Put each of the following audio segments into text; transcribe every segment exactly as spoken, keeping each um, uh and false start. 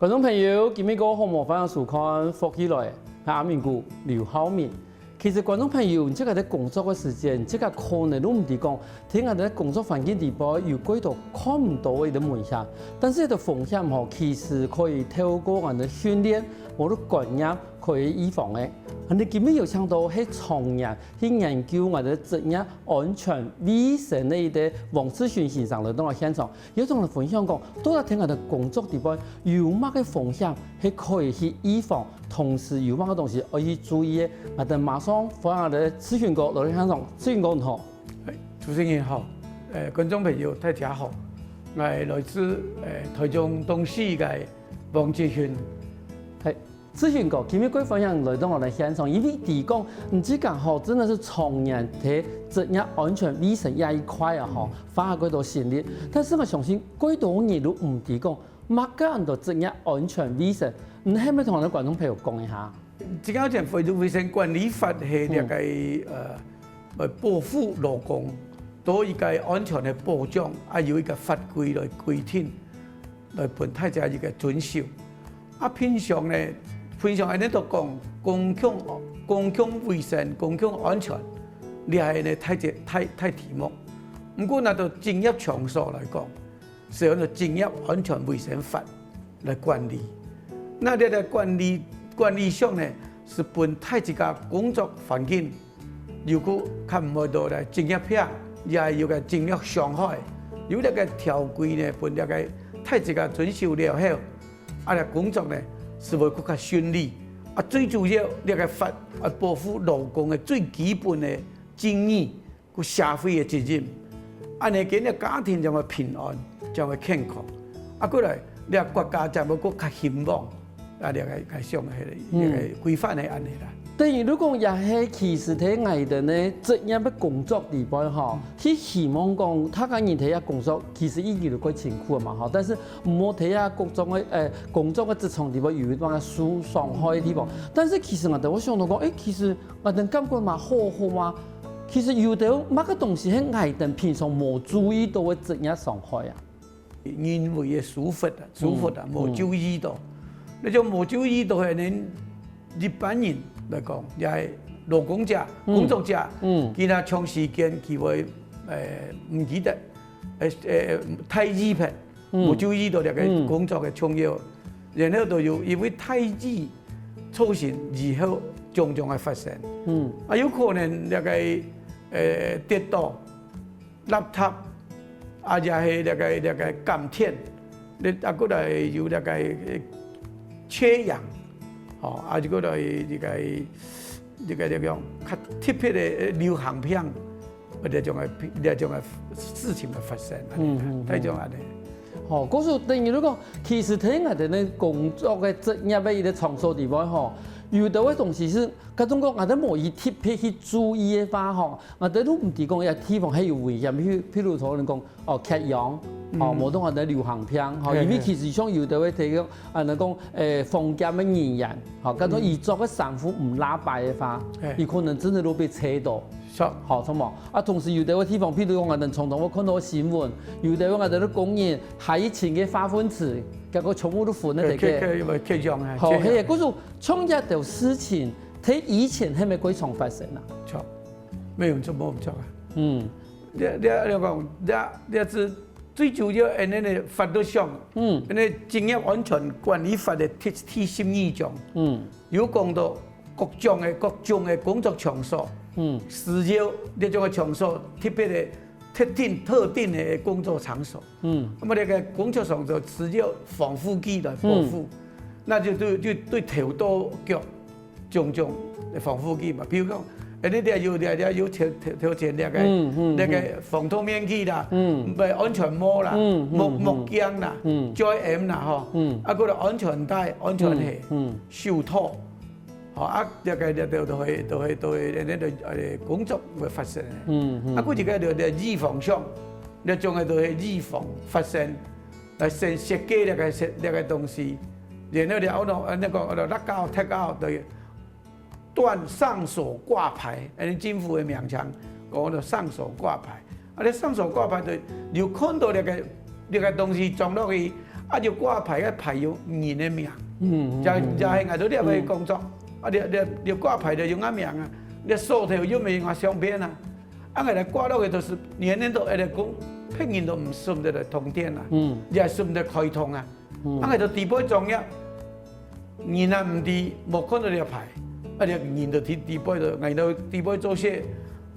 觀眾朋友，今晡日好無？歡迎收看《福氣來了》，𠊎阿明哥劉浩明。其實觀眾朋友，你自家在工作个時間，你自家可能都毋知講，在𠊎兜个工作環境底背有幾多看毋到个一個危險。但是這個風險吼，其實可以透過𠊎兜訓練，或者觀念可以預防个。恁呢今晡日有請到係長年去研究𠊎兜職業安全衛生个一個黃志勳先生來到𠊎現場。 有同𠊎分享講，到底在𠊎兜工作底背有麼个風險係可以去預防，同時有麼个東西愛去注意个。𠊎兜馬上歡迎𠊎兜志勳哥來到現場。志勳哥你好。哎，主持人好，呃，觀眾朋友大家好，𠊎來自呃台中東勢个黃志勳。係，志勳哥，今晡日蓋歡迎來到𠊎兜現場，因為知講，你自家吼，真的是長年在職業安全衛生這一塊啊吼，花過多心力。但是𠊎相信，蓋多人都毋知講，麼个安到職業安全衛生，你係毋係同𠊎兜觀眾朋友講一下？職業安全衛生管理法係這個呃，呃保護勞工，對一個安全个保障，啊有一個法規來規定。 來分大家一個遵守。啊平常呢，平常恁呢都講公共公共衛生、公共安全，這係呢大隻大大題目。毋過拿到職業場所來講，係按照職業安全衛生法來管理。那這個管理管理上呢，係分大自家工作環境 又過較毋會到來職業病，也有個職業傷害。有這個條規呢，分這個大自家遵守了後，啊這工作呢，係會更加順利。啊最主要這個法，啊保護勞工个最基本个正義，佮社會个責任。恁呢，今日家庭正會平安，正會健康。啊過來，這國家正會更加興旺。 啊，這個該想个，這個規範个恁呢啦。等於如果也係其實在𠊎兜呢職業个工作底背吼，去希望講，大家人在這工作，其實已經有過辛苦个嘛吼，但是毋好在這工作个，呃，工作个職場底背有一段受傷害个地方。但是其實𠊎兜會想到講，誒，其實𠊎兜感覺嘛好好嘛，其實有兜麼个東西係𠊎兜平常無注意到个職業傷害啊。 人為个疏忽啊，疏忽啊，無注意到。該種無注意到个人，一般人來講，也係勞工者、工作者，佢若長時間佢會，呃，毋記得，呃，呃，太遲病，無注意到這個工作个重要，然後就有因為太遲造成以後種種个發生。啊，有可能這個，呃，跌倒， 落疊，啊也係這個這個感電，你啊過來有這個缺氧，吼，啊過來這個這個這個較特別个流行病，這種个這種个事情个發生，嗯嗯，該種恁呢。吼，故所等於講，其實在𠊎兜个工作个職業个一個場所底背吼，有兜个東西係，該種講𠊎兜無去特別去注意个話吼， 𠊎兜都毋知講這地方係有危險，譬譬如說人講，哦，缺氧，哦，無當𠊎兜流行病，吼，因為其實像有兜个提供，啊，人講，誒，防檢个人員，吼，假如佢著个衫褲毋罅擺个話，佢可能真个都被吹到，吼，著無？啊，同時有兜个地方，譬如講𠊎兜常常會看到新聞，有兜个𠊎兜个工人，下一層个化糞池，結果全部都分个這個，缺缺缺氧啊，吼，係，故所像這兜事情，在以前係毋係蓋常發生啊？著。 無毋著，無毋著啊。嗯，這這這講，這這係最主要恁呢个法律上，嗯，恁呢職業安全管理法个第第十二章，嗯，有講到各種个各種个工作場所，嗯，需要這種个場所特別个特定特定个工作場所。 嗯，那麼這個工作上就需要防護具來保護，那就對就對頭到腳種種个防護具嘛。比如講，誒，你這有這這有頭頭頭前這個，嗯嗯，這個防毒面具啦，嗯，毋安全帽啦，嗯嗯，目目鏡啦，嗯，嘴M啦吼，嗯，啊，過來安全帶、安全鞋，嗯，手套， 吼，啊，這個這就就會就會就會恁呢个呃工作會發生。嗯嗯。啊，過一個就就預防上，這種个就係預防發生，來先設計這個設這個東西，然後了後呢，恁呢講，就落跤、踢跤，就斷上鎖掛牌，恁呢政府个名稱，講做上鎖掛牌。 啊，你上鎖掛牌就有看到這個這個東西裝落去，啊，就掛牌个牌有人个名，嗯，嗯，這，嗯，這係𠊎兜這位工作，啊，你，你，你掛牌就有𠊎名啊，你手頭又無𠊎相片啊，啊，𠊎來掛落去就是年年都會來講，別人都毋使得來通電啊，嗯，也使得開通啊，嗯，啊，𠊎兜底背作業，人也毋知，無看到這牌，啊，這人都底，底背都，𠊎兜底背做事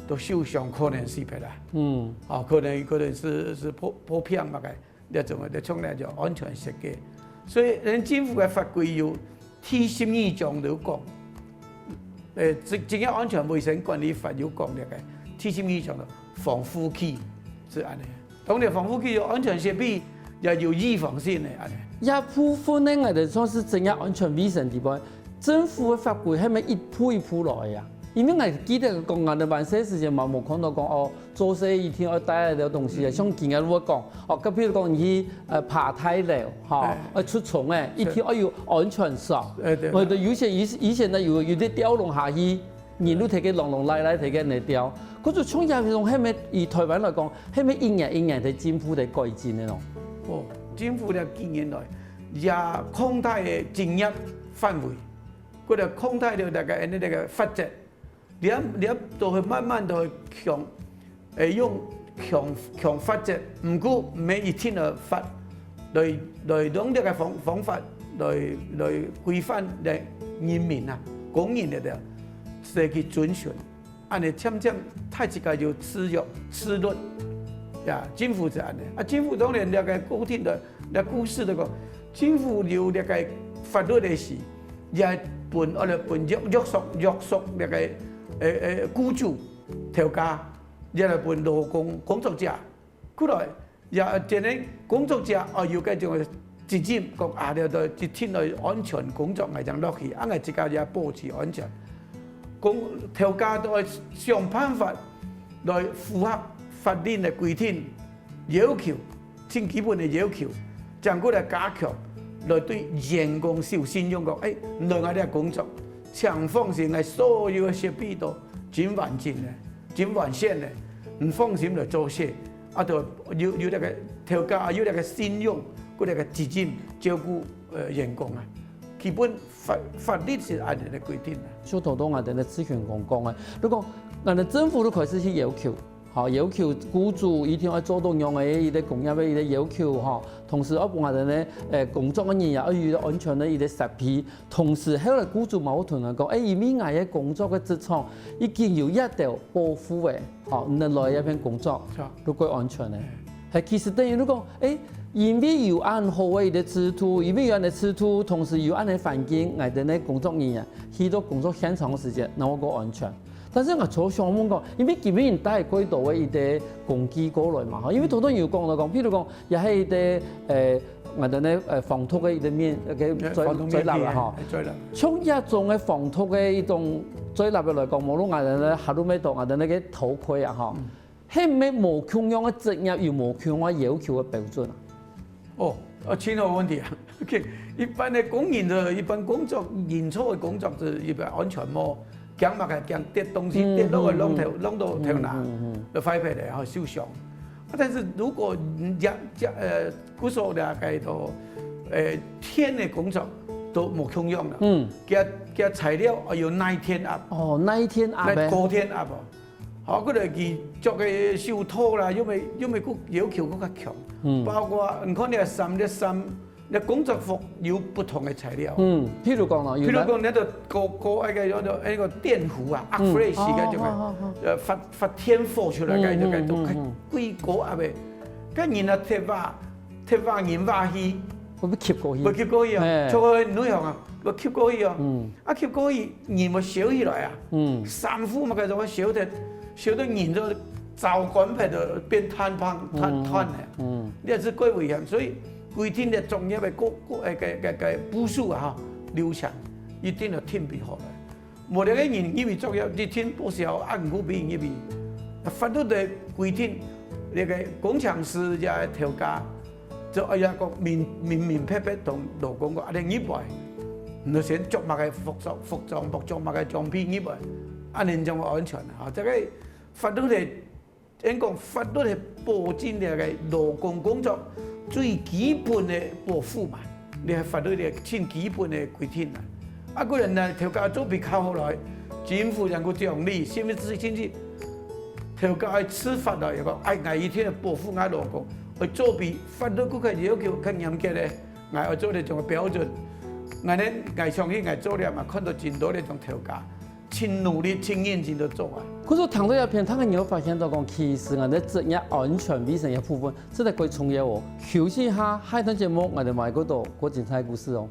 都受傷，可能死忒啊，嗯，哦，可能，可能係，係破，破病麼个。 這種个，就像來講安全設計。所以，咱政府个法規有第十二章就講，呃，職，職業安全衛生管理法有講這个第十二章个防護器係恁呢。當然，防護器有安全設備，也有預防性个恁呢。這部分呢，𠊎兜算係職業安全衛生底背，政府个法規係毋係一步一步來个啊？因為𠊎記得講，𠊎兜還細時節嘛，無看到講哦， 做事一定愛帶該兜東西啊。像今日𠊎講，哦，該譬如講你去，呃，爬大樓，吼，哎。愛出窗个，一定愛有安全鎖。哎，對。或者有些以，以前呢，有，有兜吊落下去，人就在該啷啷拉拉在該那吊。可是像這種，係毋係以臺灣來講，係毋係一年一年在進步在改進个咯？哦，政府這幾年來，也擴大个職業範圍，或者擴大了那個，那個罰則。 這，這都會慢慢都會強，會用強，強罰則，毋過毋係一定个罰，來，來用這个方，方法來，來規範來人民啊，公民个，來去遵循。恁呢漸漸大自家有自由、自律，呀，政府係恁呢。啊，政府當然這个固定个，這故事就講，政府有這个法律个時，也分，愛來分約，約束，約束這个，呃，呃，雇主、頭家，也來分勞工、工作者。過來，也真个工作者，哦，有該種个責任，講啊，這，這，一定愛安全工作，𠊎正落去，啊，𠊎自家也保持安全。講，頭家都愛想辦法來符合法令个規定， 要求，盡基本个要求，正過來加強，來對員工有信用講，哎，來𠊎這工作，請放心，𠊎所有个設備都真完整个，真完善个，你放心來做事，啊，都有，有這个頭家，有這个信用，有這个責任照顧，呃，員工啊。基本法，法律係恁呢个規定啊。就頭先𠊎兜个諮詢講講个，如果𠊎兜政府都開始去要求， 吼，要求雇主一定愛做到仰仔个一个工業个一个要求，吼，同時愛分𠊎兜呢，誒，工作个人也愛有一个安全个一个設備，同時後來雇主嘛有同𠊎講，誒，因為𠊎个工作个職場已經有一兜保護个，吼，你來這片工作，係啊。都較安全个。嗯。係，其實等於你講，誒，因為有恁好个一个制度，因為有恁个制度，同時有恁个環境，𠊎兜呢工作人員去到工作現場个時節，那會較安全。 但是𠊎就想問講，因為今日人帶過多个一个工具過來嘛，吼，因為頭先有講到講，譬如講，也係一个，誒，𠊎兜呢，誒，防毒个一个面，一个嘴，防毒面具，嘴laptop啦，吼。嘿，嘴laptop。像這種个防毒个一種嘴laptop來講，無論𠊎兜呢，helmet，𠊎兜那个頭盔啊，吼，嗯。係毋係無共樣个職業有無共樣个要求个標準啊？ 哦，呃，真好問題啊。OK，一般个工人个，一般工作，人做个工作係一般安全無？驚麼个？驚跌東西，嗯，跌落去，嗯，挵頭，嗯。挵到頭那，嗯，嗯，嗯。就壞忒个，吼，受傷。啊，但是如果人家，家，呃，故所了解到，呃，電个工作都無共樣了。嗯。佢，佢材料，哦，有耐電壓。哦，耐電壓个。耐高電壓哦。 好，過來佢著个手套啦，又無，又無閣要求閣較強。嗯。包括你看你个衫，你衫，你工作服有不同个材料。嗯，譬如講咯，有的，譬如講，你个高，高，那個，那個，那個電弧啊，嗯。Arc flash該種个，哦，哦，哦，哦。呃，發，發電火出來該種个，嗯，嗯，都較，嗯，嗯。貴高壓个。該人啊，鐵話，鐵話人話去，會被吸過去。會吸過去哦，嘿。著个內行啊，會吸過去哦。嗯。啊，吸過去，人會燒起來啊。嗯。衫褲嘛，該種會燒忒， 燒到人都燥乾忒，就變炭芳，炭，嗯，炭了。嗯。你也係過危險，所以規定个專業个過，過，呃，个，个，个步數啊，吼，流程，一定要定備好來。無這个人因為專業，你定不少，啊，毋過別人入去。法律个規定，那個工程師也頭家， 就愛呀，講明，明明白白同勞工講，啊，你入來，你先著麼个服裝，服裝，莫著麼个裝備入來，恁樣正會安全啊。吼，這个法律係，應講法律係保證這个勞工工作，最基本个保護嘛，這係法律个盡基本个規定啊。啊，個人呢，頭家做比較好來，政府能夠獎勵，甚至甚至頭家愛處罰來，又講，哎，𠊎一定要保護𠊎勞工，愛做比法律个要求較嚴格个，𠊎愛做這種个標準。𠊎呢，𠊎相信𠊎做了嘛，看到真多這種頭家，盡努力、盡認真个做啊。可是聽到這片，大家有發現到講，其實𠊎兜職業安全衛生个部分， 實在蓋重要哦。休息一下，下一段節目𠊎兜還有過多過精彩故事哦。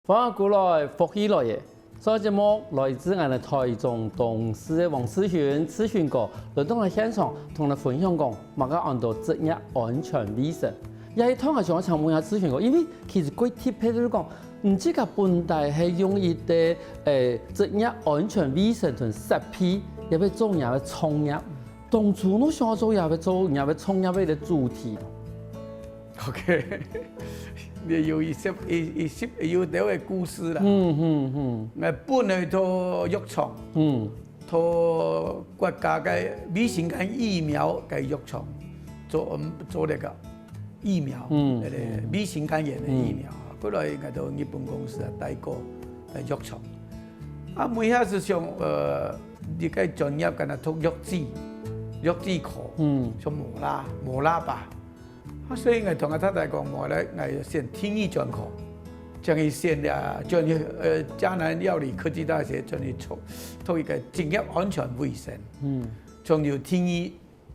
歡迎過來，福氣來了！上節目來自𠊎兜台中東勢个黃志勳，志勳哥，來到𠊎現場同𠊎兜分享講，麼个安到職業安全衛生。這一段𠊎想愛請問一下志勳哥，因為其實蓋特別就係講，你自家本來係用一個，誒，職業安全衛生同設備，也愛做若个創業。當初你想愛做若个做若个創業个主題？ OK，這有一些一一些有兜个故事啦。嗯嗯嗯。𠊎本來做藥廠，嗯，做國家个乙型肝疫苗个藥廠，做嗯做那個疫苗，嗯，那個嗯乙型肝炎个疫苗。後來𠊎到日本公司啊，代工个藥廠。啊，尾下係想呃，一個專業敢若讀藥劑，藥劑科，嗯，像無啦無啦吧。 啊，所以𠊎同𠊎太太講，無咧，𠊎選第二專科，將佢選了，轉去呃迦南料理科技大學，轉去讀讀一個職業安全衛生，嗯，從有第二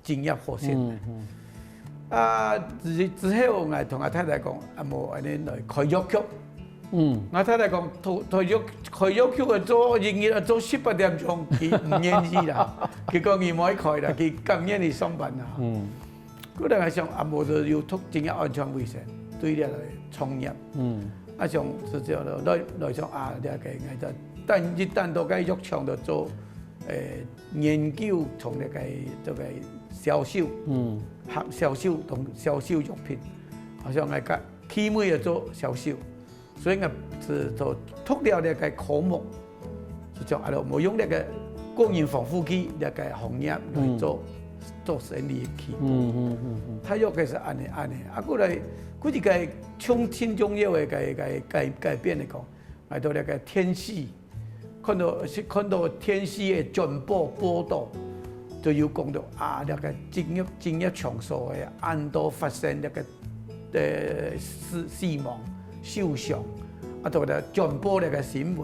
職業學生。嗯嗯。啊，之之後𠊎同𠊎太太講，啊，無恁樣來開藥局。 嗯，𠊎太太講，開開藥開藥局个做一日愛做十八點鐘，佢毋願意啦。佢講佢毋愛開啦，佢甘願去上班啦。嗯，後來𠊎想啊，無就有讀職業安全衛生，對了來創業。嗯，啊想係這樣咯，來來想啊，這個𠊎就等一等到該藥廠就做，誒，研究從那個這個銷售，嗯，學銷售同銷售藥品，好像𠊎个起碼要做銷售。 所以𠊎係做讀了這個科目，就講啊，無用這個個人防護器這個行業來做做生理个起步。嗯嗯嗯嗯。大約个係恁樣恁樣，啊，過來佢一個重盡重要个改改改改變來講，來到這個電視，看到係看到電視个轉播報導，就有講到啊，這個職業職業場所个恁多發生這個 呃，死死亡、受傷，啊，到了轉播這個新聞，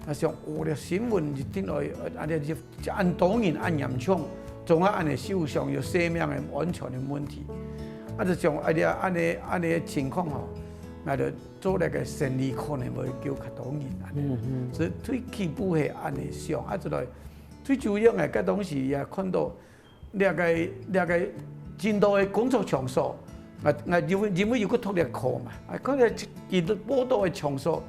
啊想哦，這新聞一定愛恁樣恁多人恁嚴重，總係恁樣受傷有生命个安全个問題，啊就想啊這恁樣恁樣情況吼，𠊎就做這個生理可能會救較多人恁樣，所以最起步係恁樣想，啊就來最主要个該當時也看到。 這個這個盡多个工作場所，啊啊因為因為有個讀這科嘛，啊看到佢報導个場所，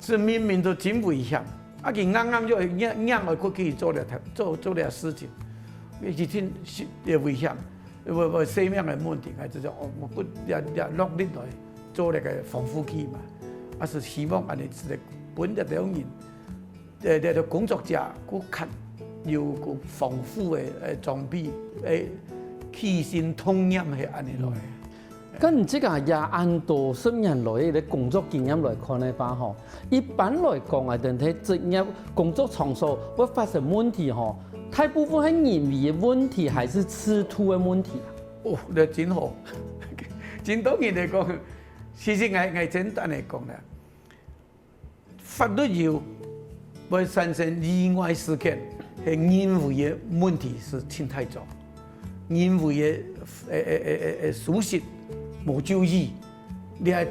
係明明就真危險，啊佢硬硬就硬硬愛過去做這做做這事情，一定係也危險，會會生命个問題，啊就講哦，𠊎不也也落力來做這個防護器嘛，啊係希望恁樣係分這兜人。 呃，這兜工作者，佢較有個防護个呃裝備，誒，起心動念係恁樣來。跟你這個也恁多十年來个工作經驗來看个話吼，一般來講啊，等在職業工作場所會發生問題吼，大部分係人為个問題，還係制度个問題啊？哦，這真好，真多人來講，其實𠊎𠊎簡單來講啦。 法律有，會產生意外事件，係人為个問題係盡大宗，人為个誒誒誒誒誒疏失，無注意，你還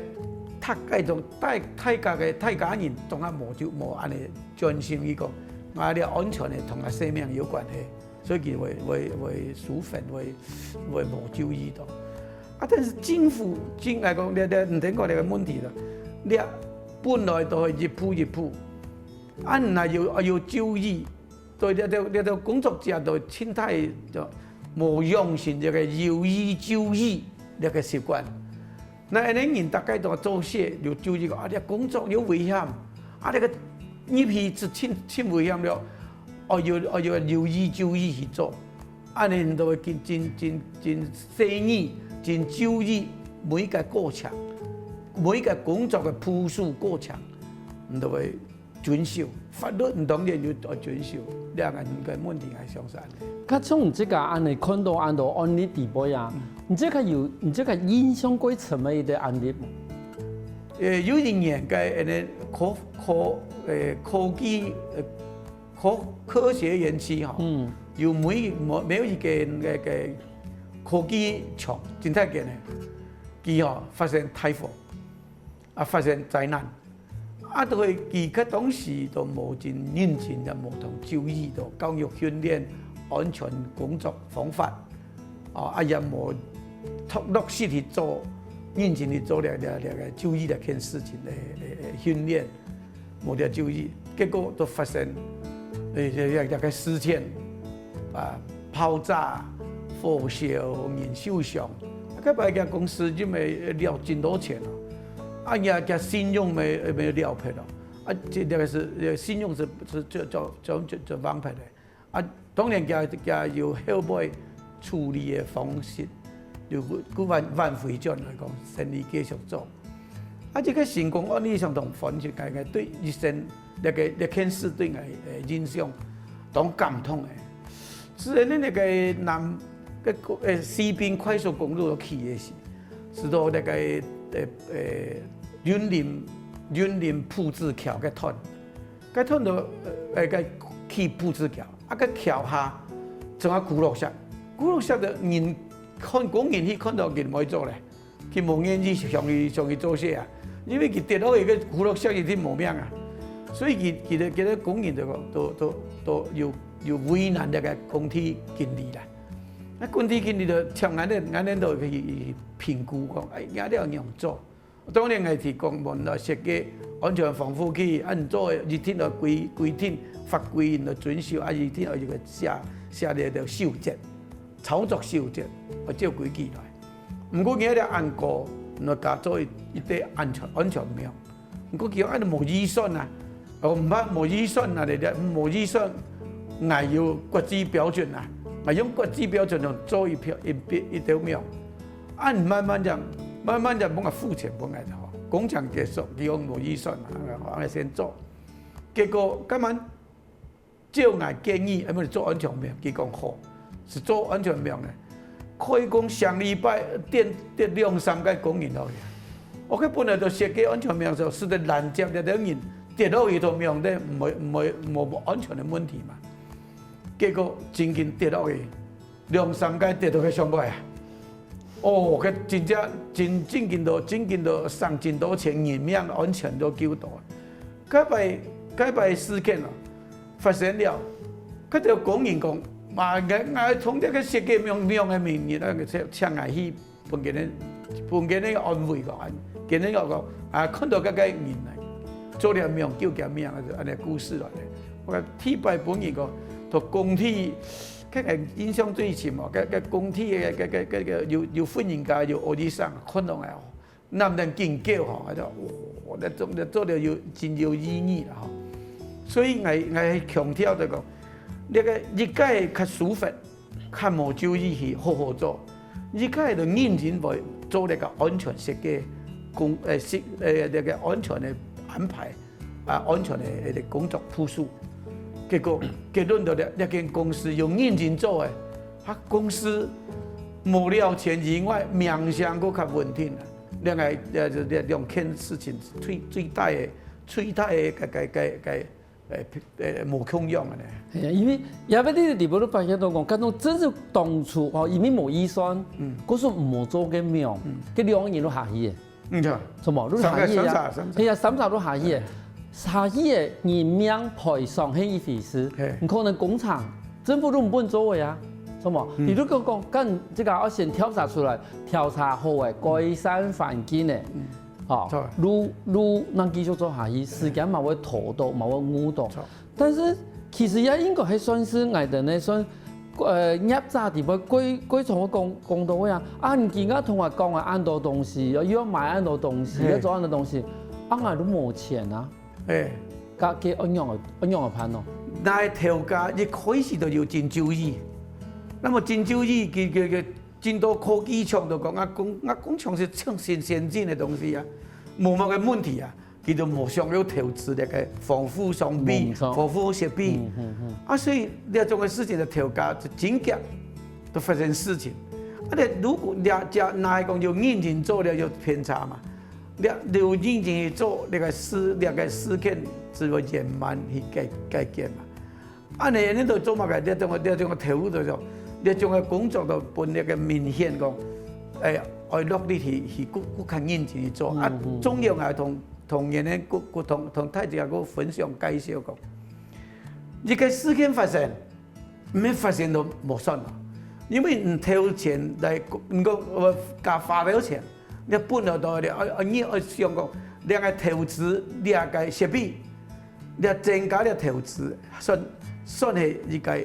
大家都大大家个大家人總係無就無恁樣專心去講，啊，你安全个同啊生命有關係。 所以佢會會會疏忽，會會無注意到。啊，但是政府政來講，這這毋通講這個問題啦，這本來都係一步一步，啊，若有有注意，對這這這這工作者都盡大就無養成這个有意就醫這个習慣。該恁樣人大家都做事有注意講，啊，這工作有危險，啊，這个入去就真真危險了，哦，有哦有有意就醫去做，恁樣你就會真真真真細膩、真注意每一个過程，每一个工作个步數過程，你就會遵守，法律你當然就愛遵守，這兩个問題係相似个。較像你這个恁樣看到恁多案例底背啊，你這个有你這个印象過深个一个案例無？呃，有一年个恁樣科科呃科技呃科科學園區吼，嗯，有每每每一个个个科技廠，真大个呢，佢吼發生大火，啊發生災難。 啊，就係佢該當時都無真認真，也無同注意到教育訓練、安全工作方法，哦，啊也無落落實去做，認真去做這這這个就醫這件事情个个个訓練，無這注意，結果就發生，誒，這這這个事件。 啊，爆炸、火燒、人受傷。啊，該擺个公司因為了真多錢哦，啊，也个信用無無了撇哦，啊，這這个係信用係係就就就就就放撇个。啊，當然佢佢有後背處理个方式，有佢挽挽回轉來講，生理繼續做。 啊，這个成功案例上同分析个个對醫生這个這件事對𠊎个印象當感動个。自然个那个南个个呃西滨快速公路起个時，使到那个呃呃雲林雲林埔子橋个段，个段到呃个起埔子橋，啊个橋下正好古樂石，古樂石个人看工人去看到人無做咧。 佢無願意上去上去做事啊，因為佢跌落去个古樂石一定無命啊，所以佢佢个佢个工人就講都都都有有為難這个工地經理啦。該工地經理就請𠊎等𠊎等都去去評估講，哎，這了仰做？當然𠊎提供問來設計安全防護器，啊，你做一定要規規定法規你要遵守，啊，一定要有个寫寫个个守則，操作守則，要照規矩來。 毋過今日恁高，你加做一一个安全安全網。毋過佢講恁無預算啊，哦，毋怕無預算啊，你無預算，𠊎有國際標準啊，𠊎用國際標準來做一條一一一條網。啊，你慢慢講，慢慢講，分𠊎付錢分𠊎吼，工程結束，佢講無預算啊，𠊎先做。結果今晚 照𠊎建議，愛做安全網，佢講好，係做安全網呢。可以講上禮拜跌跌兩三个工人落去。OK，本來就設計安全網時候，使得攔截這兜人跌落去到網底，毋會毋會無無安全个問題嘛。結果真緊跌落去， 兩三个跌到去上背啊。哦，該真正真正經到真經到省真多錢，人命安全都救到。該擺該擺事件哦，發生了，該條工人講，嘛，𠊎𠊎同這个設計網網个名義，那個請請𠊎去分佢等分佢等安慰講，佢等講啊，看到該个人來，做了網救佢命，恁樣故事來咧。我講第一擺分人講，到工地 該个印象最深哦，該个工地个个个个个有有婦人家有歐吉桑看到𠊎哦，男人緊叫吼，𠊎就哇，這做這做了有真有意義啦吼。所以𠊎𠊎強調就講，這个一个較疏忽，較無注意去好好做，一个就認真會做這个安全設計，工呃設呃這个安全个安排。 啊，安全个个工作部署。結果結論就這這間公司有認真做个，啊，公司無了錢以外，名聲閣較穩定啊。另外，呃，這這兩件事情最最大个最大个个个个个呃呃無共樣个呢。係啊，因為也摎你个地步都發現到講，感覺真係當初哦，因為無預算，嗯，故所無做个網，嗯，該兩个人都下去个。 嗯，著。什麼？都下去啊？係啊，三儕都下去个。下去个人命賠償係一回事，你可能工程政府都毋分做个啊。什麼？你如果講，講這个愛先調查出來，調查好个，改善環境个，吼，路路能繼續做下去，時間嘛會拖到，嘛會誤到。但是其實也應該還算是𠊎等呢算呃，業者底背，佢佢同𠊎講講到位啊，啊，你今个同𠊎講啊，恁多東西，又要買恁多東西，嘿。要做恁多東西，啊，𠊎都無錢啊。哎。該該恁樣个恁樣个辦哦。該頭家一開始就有金九一，那麼金九一佢佢佢真多科技廠都講啊，工啊工廠係創新先進个東西啊，無麼个問題啊。 佢都無想要投資這个防護裝備、無錯。防護設備。嗯，嗯，嗯。啊，所以這種个事情个頭家就真遽都發生事情。啊，你如果這這哪會講有認真做了有偏差嘛？你有認真去做這个事，這个事件只會圓滿去解解決嘛。 恁呢，你都做麼个？這種个這種个投入就，這種个工作就分這个明顯講，哎，愛落力去去，更更較認真去做。啊，嗯，嗯。總要愛同同年个，同同同大家个分享介紹講，一个事件發生，毋係發生就無算了，因為你投錢來，你講呃加花了錢，你本來都愛愛你愛想講，兩个投資，兩个設備。 你增加了投資，算算係一个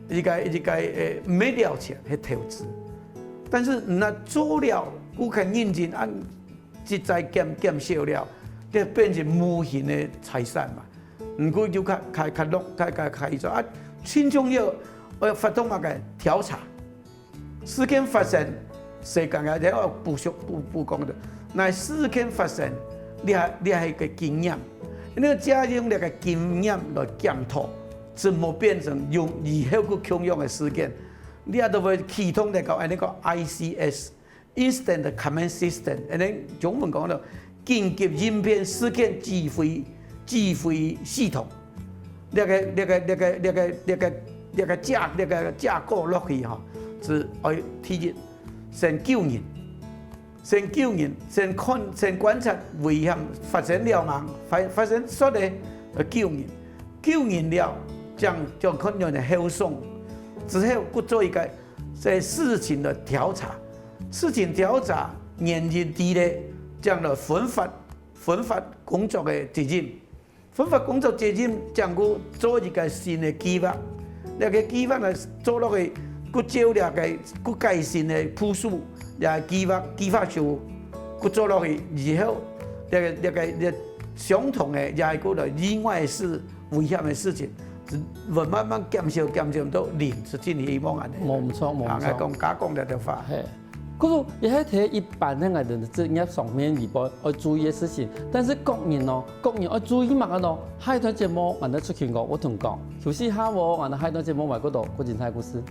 一个一个誒，毋係了錢，係投資。但是你若做了，顧客認真，啊，實在減減少了，就變成無形个財產嘛。毋過就較較較落，較較較做啊，盡重要，愛發動麼个調查。 事件發生，世間个人愛補習補補講个，那事件發生，你還你還有个經驗，你要借用這个經驗來檢討，怎麼變成用以後个共樣个事件，你也都會啟動那个，哎，那个I C S，Incident Command System，and then中文講了緊急應變事件指揮指揮系統。這个這个這个這个這个這个架這个架構落去吼，係愛第一，先救人，先救人，先看先觀察危險發生了嗎？發發生說的，呃，救人，救人了，將將看人的後送，之後，佢做一个 這事情的調查，事情調查原因之類，將來分發分發工作个責任，分發工作責任，將佢做一个新个計劃。這个計劃呢，做落去，佢照這个佢改善个步數，也計劃計劃書，佢做落去以後，這个這个這相同个，也係个另外个事，危險个事情。 會慢慢減少減少到零，係真希望恁呢。無毋著，無毋著。啊，𠊎講加講了个話。嘿，故所也係提一般个𠊎兜職業上面裡背愛注意个事情，但是各人哦，各人愛注意麼个呢？下一段節目，𠊎兜出去講，𠊎同講，休息一下哦，𠊎兜下一段節目還過多，過精彩故事。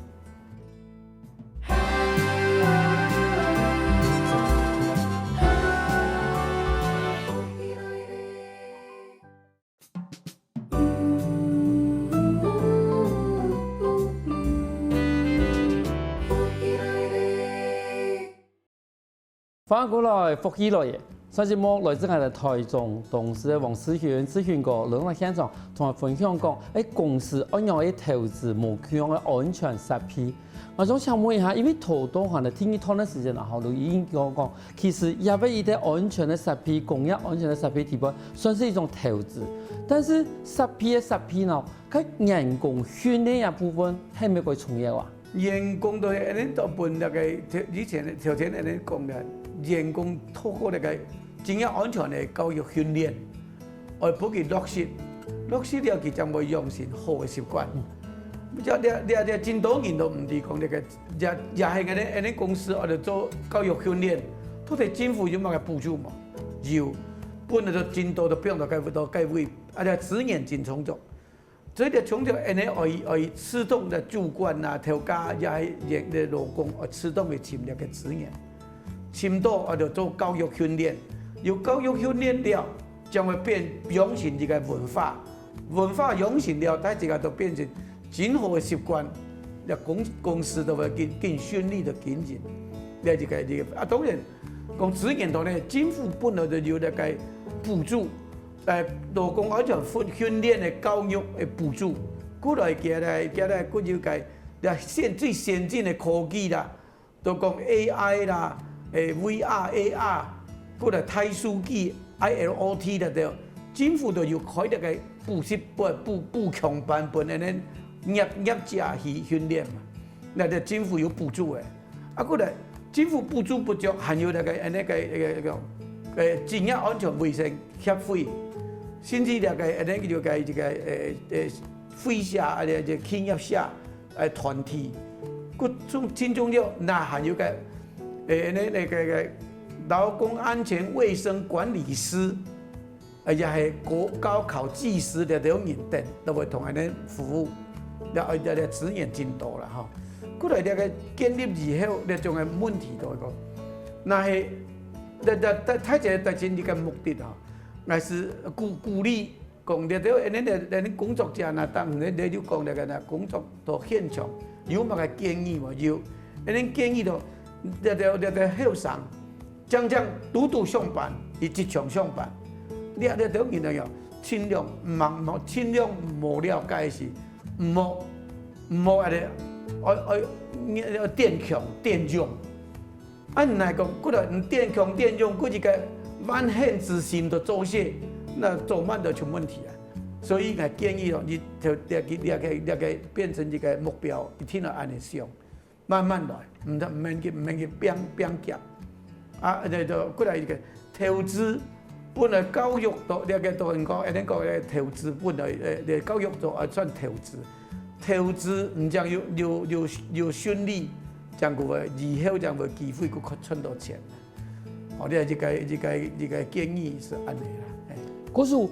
歡迎過來，福氣來了！上節目來自𠊎兜台中東勢个黃世勳，世勳哥來到現場，同𠊎分享講，誒，公司仰般个投資無共樣个安全設備。𠊎想請問一下，因為頭到下个第二段个時間啊，吼，就已經講講， 其實這位一个安全个設備，工業安全个設備底背，算係一種投資。但是設備个設備呢，該員工訓練个部分係毋係較重要啊？員工就係恁呢，就分該个以前个頭先恁呢講个，員工透過該个職業安全个教育訓練， 愛分佢落實，落實了佢正會養成好个習慣。這這這這真多人都毋知講這个，也也係恁呢恁呢公司愛來做教育訓練，到底政府有麼个補助無？有，本來就真多都放到該到該位，啊這資源真充足。所以這充足恁呢愛愛自動个主管啊、頭家也係也个勞工愛自動去尋這个資源。 尋到啊，就做教育訓練。有教育訓練了，正會變養成一个文化。文化養成了，大家都變成真好个習慣，該公公司都會更更順利个經營。這一个一个啊，當然講資源當然，政府本來就有該个補助，呃，勞工安全訓訓練个教育个補助，過來過來過來，還有該這先最先進个科技啦， 都講A I啦，誒，V R、A R，過來大數據、I L O T个，政府都有開這个補習班、補補強班分恁呢業業者去訓練嘛。該个政府有補助个。啊，過來政府補助不足，還有該个恁呢个个个个職業安全衛生協會，甚至該个恁呢个个个个呃呃會社啊，个个企業社呃團體，各種盡重要，那還有个呃恁呢个个个勞工安全衛生管理師。 啊，也係高高考技師這兜人等，都會同恁呢服務，了愛了了資源真多啦吼。過來這个建立以後，這種个問題都會講，那係，這這這大家達成一个目的吼，還係鼓鼓勵講這兜恁呢恁呢工作者那當然你就講這个那工作到現場有麼个建議無？有，恁呢建議到這兜這兜後生。 正正堵堵上班，佢職場上班。你你兜人啊，盡量毋好，盡量無了解時，毋好毋好恁呢，愛愛愛點強點勇。啊，你來講，過來你點強點勇，過一个萬恨之心都做事，那早慢都出問題啊。所以，𠊎建議哦，你就這个這个這个變成一个目標，一定要恁呢想。 慢慢來，毋得毋免去毋免去拚拚夾。啊，這就過來一个投資，本來教育到這个都人講，恁呢講个投資本來呃，教育都愛算投資。投資毋講有有有有順利，正過以後正有機會去賺到錢。哦，這一个一个一个建議係恁呢啦。嘿。故所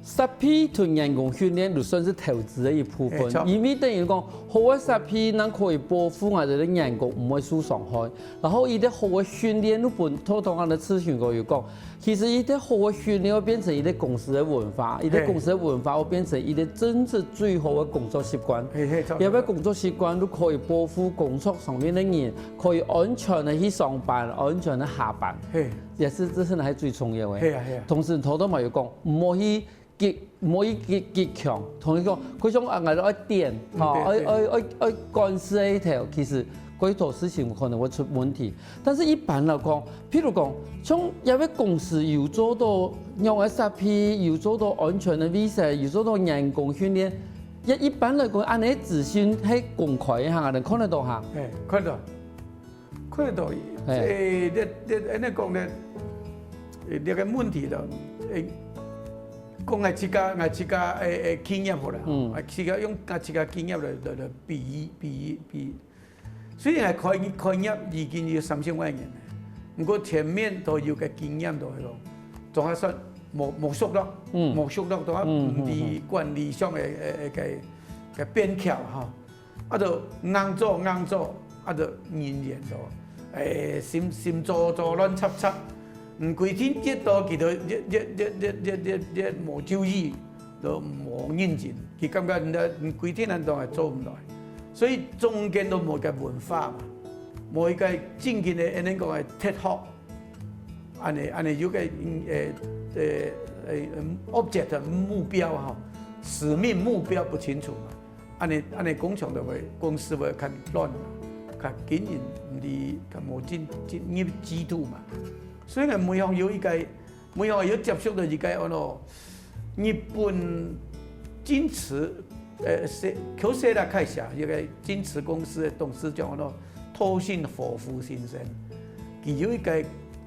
設備同員工訓練就算係投資个一部分，嘿，著。因為等於講，好个設備正可以保護𠊎兜个員工毋會受傷害，然後一个好个訓練，你分頭頭𠊎兜諮詢過有講，其實一个好个訓練會變成一个公司个文化，一个，嘿，公司个文化會變成一个真正最好个工作習慣。嘿嘿，著，也會工作習慣，你可以保護工作上面个人，可以安全个去上班，安全个下班。嘿。也係，這係還係最重要个。嘿啊，嘿啊。同時，頭頭嘛有講，毋好去 激，毋好去激激強，同你講，佢想啊，𠊎愛點，吼，嗯，對，對。愛愛愛愛管制一條，其實該兜事情可能會出問題。但是一般來講，譬如講，像一个公司有做到仰个設備，有做到安全个衛生，有做到員工訓練，也一般來講，恁呢資訊係公開个哈，人看得到哈。嘿，看到。 看到，嘿。誒，這這恁呢講呢，誒，這个問題咯，誒，講𠊎自家，𠊎自家，誒誒，經驗好了，嗯。啊，自家用𠊎自家經驗來來來比喻，比喻，比喻。雖然𠊎開開業已經有三十外年了，毋過前面都有个經驗都係講，總還算無無熟絡，嗯。無熟絡，都還毋知，嗯，嗯，嗯。管理上个个个个變巧哈。 啊，就硬做硬做，啊，就人員就，誒，心心做做亂插插，毋規定接到佢就一一一一一一一無注意，就無認真。佢感覺人家毋規定恁樣係做毋來，所以中間都無一个文化嘛，無一个正經个，恁樣講个哲學。恁樣恁樣有个，誒誒誒，object 目標吼，使命目標不清楚嘛。 恁樣恁樣工廠就會公司會較亂，較經營毋知較無進進入制度嘛。所以呢，每項有一个，每項有接觸到一个安到日本京瓷，呃，是，京瓷啦開始啊，一个京瓷公司个董事長安到稻盛和夫先生，佢有一个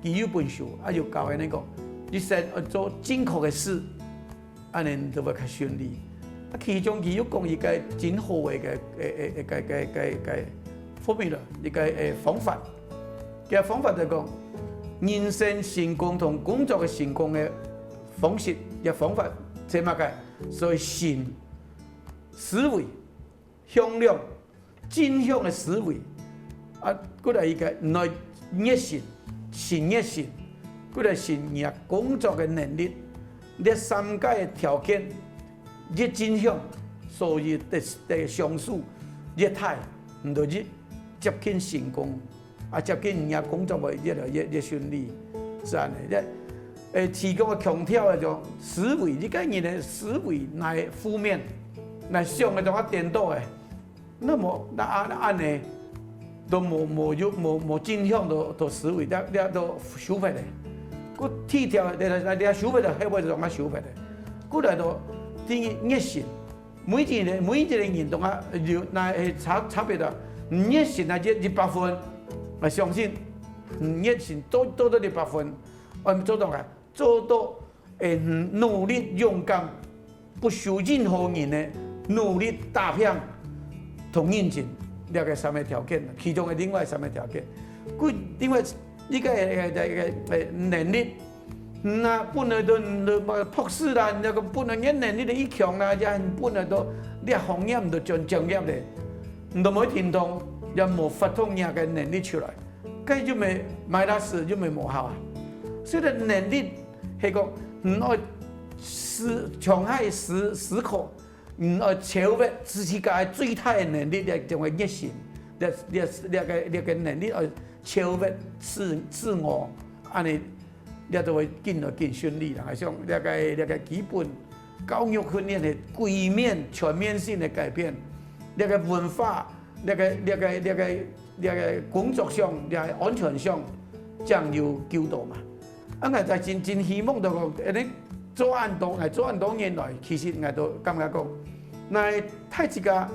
佢有本書，啊有教恁樣講，一生愛做正確个事。 恁樣就會較順利。啊，其中佢有講一个真好个个个个个个个 formula，一个誒方法。个方法就講，人生成功同工作个成功个方式，个方法係麼个？所以心、思維、向量、 正向个思維，啊，過來一个內熱心、心熱心，過來係你工作个能力，這三个條件越正向，所以得得享受越大，毋就越接近成功，啊，接近你工作會越來越越順利，係恁樣。這，誒，提供个強調个種思維，一个人个思維乃負面，乃想个種啊顛倒个。 那麼，那恁恁呢，都無無有無無正向个个思維，這這都收回來。个體條，這這這收回來，後尾就講收回來。過來都第一熱心，每一个每一个人都啊有那係差差別个，熱心啊，一一百分，𠊎相信，熱心做做到一百分，𠊎做到个，做到，誒，努力勇敢，不輸任何人个努力打拼同認真，這个三个條件，其中个另外三个條件。故另外一个个个个个能力，那本來都都博士啦，那个本來个能力都一強啦，也本來都這行業都專專業个，你都無停動，也無發動你个能力出來，該就無買到死就無無效啊。所以个能力係講，你愛思，從開始思考，你愛超越自己个最大个能力，這種个熱心，這這這个這个能力愛超越自自我，恁呢 這都會緊來緊順利啦。像這个這个基本教育訓練个全面全面性个改變，這个文化，這个這个這个這个工作上，這个安全上，正有救到嘛。啊，𠊎在真真希望到講，恁呢做恁多，𠊎做恁多年來，其實𠊎都感覺講，那大自家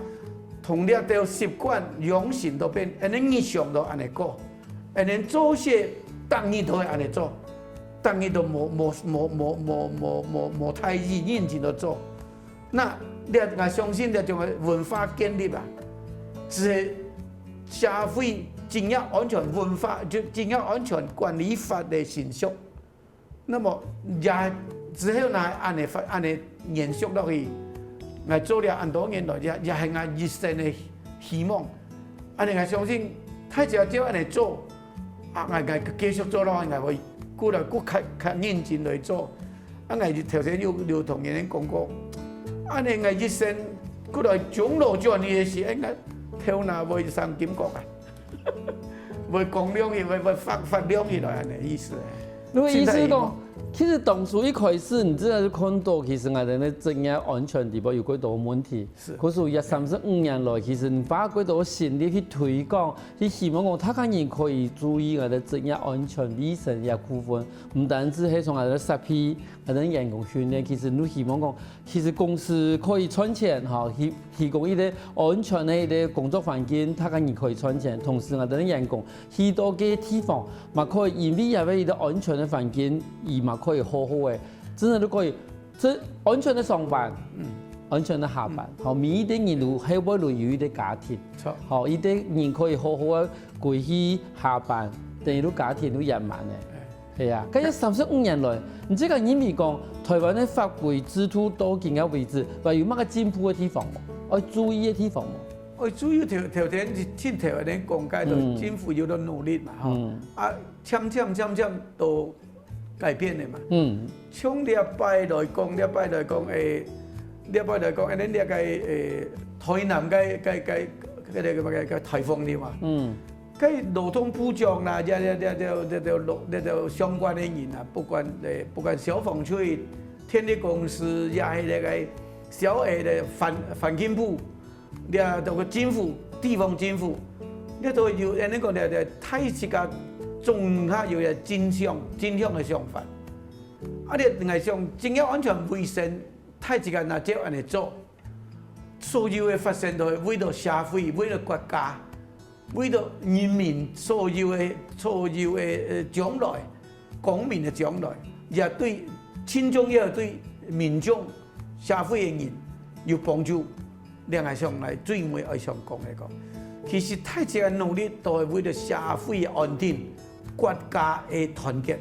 同這兜習慣養成到變，恁呢日常都恁呢過。 恁呢做事，逐日都會恁呢做，逐日都無無無無無無無無太認真个做。那這𠊎相信這種个文化建立啊，就係社會職業安全文化，就職業安全管理法个成熟。 那麼也只好拿恁呢發恁呢延續落去，𠊎做了恁多年來，也也係𠊎一生个希望。恁呢𠊎相信，大家照恁呢做，啊，𠊎𠊎繼續做落去，𠊎會過來過較較認真來做。啊，𠊎頭先有有同人講過，恁呢𠊎一生過來中老轉去个時，哎，𠊎頭那會生金角啊！ 會光亮起，會會發發亮起來恁呢意思。你个意思係講，其實當初一開始，你真的是看到，其實𠊎兜个職業安全裡背有幾多問題。是。可是這三十五年來，其實你花幾多心力去推廣，去希望講大家人可以注意𠊎兜職業安全衛生這部分，毋單止係從𠊎兜設備，𠊎兜員工訓練，其實你希望講 其實公司可以賺錢，吼，提提供一個安全个一個工作環境，大家人可以賺錢，同時𠊎兜个員工去到个地方，嘛可以因為這個一個安全个環境，佢嘛可以好好个，真的都可以，這安全个上班，嗯，安全个下班，嗯，吼，每一個人都後背都有一個家庭，著，吼，一個人可以好好个歸去下班，等於都家庭都圓滿个。係啊，該這三十五年來，你自家認為講，台灣个法規制度到今个為止，還有麼个進步个地方無？愛注意个地方無？愛注意頭頭先盡頭恁呢講，該都政府有在努力嘛，吼。啊，漸漸漸漸都改變了嘛。嗯。像這擺來講，這擺來講，誒，這擺來講，恁呢這個誒，台南个个个个个个颱風了嘛。嗯。 該勞動部長啦，這這這這這這這這相關个人啊，不管誒，不管消防隊、電力公司，也係該個消防个環環境部，這這個政府、地方政府，這都有恁呢講這這大自家總下有個正向正向个想法。啊，這另外想，職業安全衛生，大自家若照恁呢做，所有个發生都係為著社會，為著國家。 為著人民所有个所有个呃將來，公民个將來，也對盡重要對民眾、社會个人有幫助。另外上來最尾愛想講个講，其實大自家努力都係為著社會个安定、國家个團結。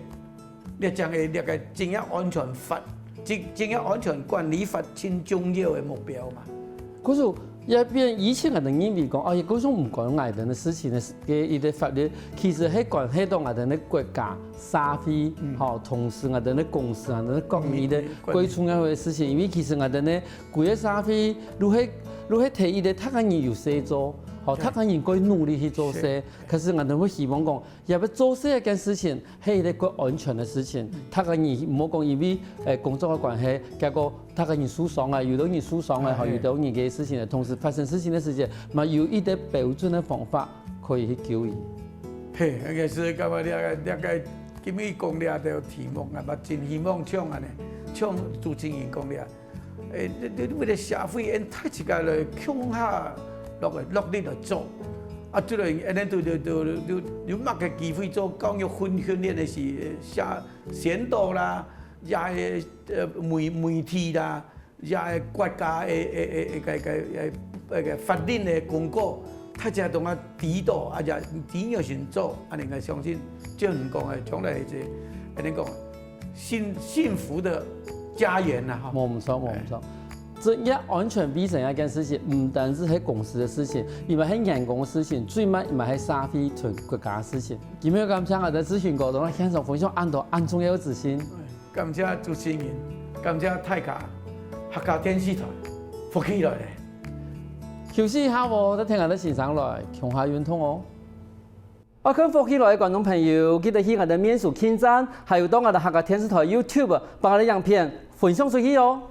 這正係這個職業安全法、職職業安全管理法盡重要个目標嘛。故所，這片以前𠊎兜認為講，哎呀，故所毋關𠊎兜个事情个个一個法律，其實係關係到𠊎兜个國家、社會，吼，同時𠊎兜个公司、𠊎兜个國民个最重要个事情，因為其實𠊎兜个規個社會，如果如果提一個大家人有事做，吼，大家人過努力去做事，可是𠊎兜會希望講， 也愛做事這件事情，係一個安全个事情。大家人毋好講因為誒工作个關係，結果大家人受傷啊，有兜人受傷啊，吼，有兜人个事情，同時發生事情个時間，嘛有一個標準个方法可以去救佢。嘿，應該係感覺這個這個今日講這條題目啊，嘛真希望像恁呢，像主持人講這， 誒，你你為了社會，𠊎大自家來共下落來落力來做，啊，這个恁樣都都都都有麼个機會做教育訓訓練个事，寫宣導啦，也个呃媒媒體啦，也个國家个个个个个个个法令个公告，大家都愛知道，啊也知樣先做，恁樣𠊎相信，照你講个，將來係恁樣講，幸幸福个家園啦，哈。無毋著，無毋著。職業安全衛生這件事情，毋單淨係公司个事情，因為係員工个事情，最尾因為係社會同國家个事情。今日感謝𠊎兜諮詢哥同𠊎現場分享恁多恁重要个資訊。感謝主持人，感謝大家，客家電視台，福氣來了。休息一下哦，再聽𠊎兜先生來，共下運動哦。愛看福氣來个觀眾朋友，記得去𠊎兜面書點讚，還有到𠊎兜客家電視台YouTube，幫𠊎兜影片分享出去哦。